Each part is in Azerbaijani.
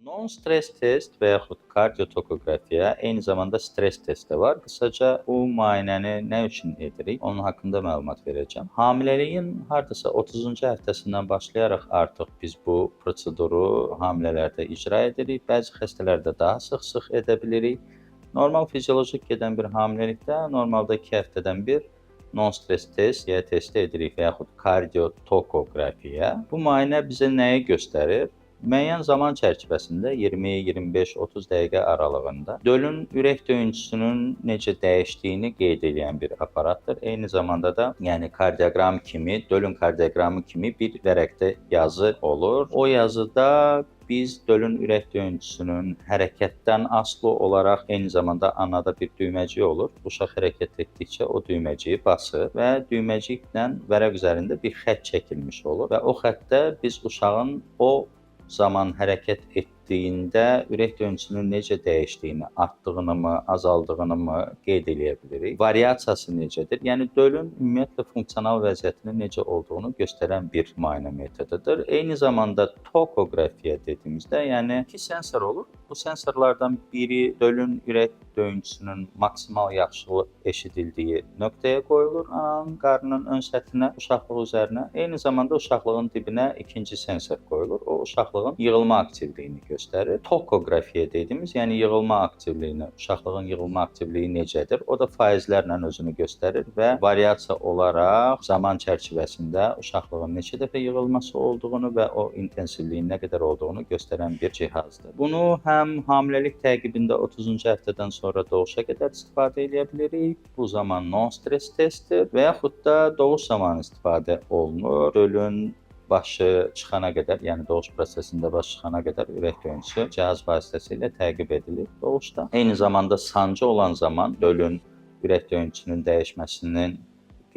Non-stress test və yaxud kardiotokoqrafiya, eyni zamanda stress test də var. Qısaca bu müayinəni nə üçün edirik? Onun haqqında məlumat verəcəm. Hamiləliyin hardasa 30-cu həftəsindən başlayaraq artıq biz bu proseduru hamilələrdə icra edirik. Bəzi xəstələrdə daha sıx-sıx edə bilirik. Normal fiziolojik gedən bir hamiləlikdə normalda 2 həftədən bir non-stress test ya testi edirik və yaxud kardiotokoqrafiya. Bu müayinə bizə nəyi göstərir? Müəyyən zaman çərçivəsində 20, 25, 30 dəqiqə aralığında dölün ürək döyüntüsünün necə dəyişdiyini qeyd edən bir aparatdır. Eyni zamanda da, yəni kardioqram kimi, dölün kardioqramı kimi bir vərəqdə yazı olur. O yazıda biz dölün ürək döyüntüsünün hərəkətdən asılı olaraq eyni zamanda anada bir düyməcik olur. Uşaq hərəkət etdikcə o düyməciyi basır və düyməciklə vərəq üzərində bir xətt çəkilmiş olur və o xəttdə biz uşağın o zaman hərəkət etdiyində ürək döyüntüsünün necə dəyişdiyini, artdığını mı, azaldığını mı qeyd eləyə bilirik. Variasiyası necədir? Yəni dölün ümumiyyətlə funksional vəziyyətinin necə olduğunu göstərən bir müayinə metodudur. Eyni zamanda tokoqrafiya dediyimizdə, yəni iki sensor olur. Bu sensorlardan biri dölün ürək döyüntüsünün maksimal yaxşı eşidildiyi nöqtəyə qoyulur, ananın qarnının ön səthinə, uşaqlıq üzərinə. Eyni zamanda uşaqlığın dibinə ikinci sensor qoyulur. O uşaqlığın yığılma aktivliyini göstərir. Tokoqrafiya dediyimiz, yəni yığılma aktivliyini, uşaqlığın yığılma aktivliyi necədir? O da faizlərlə özünü göstərir və variasiya olaraq zaman çərçivəsində uşaqlığın neçə dəfə yığılması olduğunu və o intensivliyin nə qədər olduğunu göstərən bir cihazdır. Bunu həm hamiləlik təqibində 30-cu həftədən sonra doğuşa qədər istifadə edə bilirik. Bu zaman non-stress testdir və yaxud da doğuş zamanı istifadə olunur. Dölün başı çıxana qədər, yəni doğuş prosesində baş çıxana qədər ürək döyüntüsü cihaz vasitəsilə təqib edilir doğuşda. Eyni zamanda sancı olan zaman dölün ürək döyüntüsünün dəyişməsinin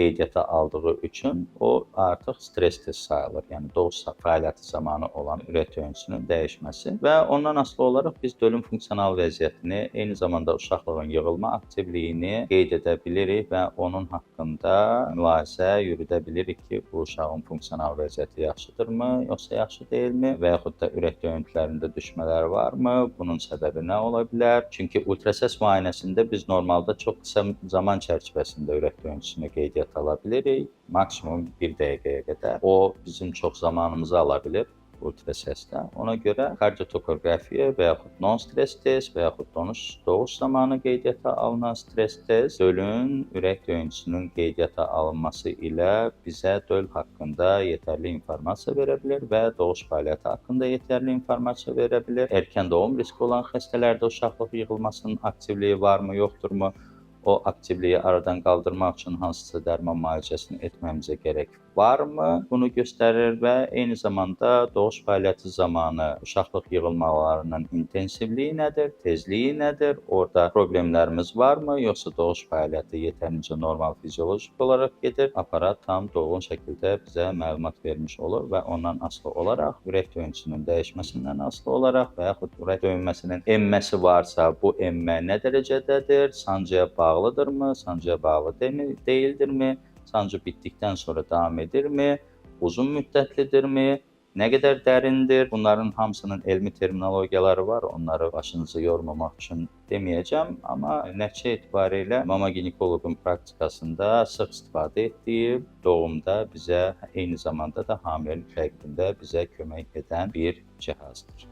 qeydiyyata aldığı üçün o artıq stress test sayılır. Yəni doğuş fəaliyyəti zamanı olan ürək döyüntüsünün dəyişməsi və ondan asılı olaraq biz dölün funksional vəziyyətini, eyni zamanda uşaqlığın yığılma aktivliyini qeyd edə bilirik və onun haqqında mülahizə yürüdə bilirik ki, bu uşağın funksional vəziyyəti yaxşıdırmı, yoxsa yaxşı deyilmi və yaxud da ürək döyüntülərində düşmələr varmı, bunun səbəbi nə ola bilər? Çünki ultrasəs müayinəsində biz normalda çox qısa zaman çərçivəsində ürək döyüntüsünü qeydiyyata ala bilirik, maksimum 1 dəqiqəyə qədər. O bizim çox zamanımızı ala bilir ultrasəsdə. Ona görə kardiotokoqrafiya və yaxud non-stress test və yaxud doğuş zamanı qeydiyyata alınan stress test dölün ürək döyüntüsünün qeydiyyata alınması ilə bizə döl haqqında yetərli informasiya verə bilər və doğuş fəaliyyəti haqqında yetərli informasiya verə bilər. Erkən doğum riski olan xəstələrdə uşaqlıq yığılmasının aktivliyi varmı, yoxdurmu? O aktivliyi aradan qaldırmaq üçün hansısa dərman müalicəsini etməmizə gərək varmı? Bunu göstərir və eyni zamanda doğuş fəaliyyəti zamanı uşaqlıq yığılmalarının intensivliyi nədir, tezliyi nədir? Orada problemlərimiz varmı, yoxsa doğuş fəaliyyəti yetərincə normal fiziolojik olaraq gedir? Aparat tam dolğun şəkildə bizə məlumat vermiş olur və ondan asılı olaraq ürək döyüntüsünün dəyişməsindən asılı olaraq və yaxud ürək döyünməsinin enməsi varsa, bu enmə nə dərəcədədir? Sancıya bağlıdırmı, sancıya bağlı deyildirmi? Sancı bitdikdən sonra davam edirmi? Uzun müddətlidirmi? Nə qədər dərindir? Bunların hamısının elmi terminologiyaları var. Onları başınızı yormamaq üçün deməyəcəm, amma nəticə etibarilə mama ginekoloqun praktikasında sıx istifadə etdiyi, doğumda bizə, eyni zamanda da hamiləlik təqibində bizə kömək edən bir cihazdır.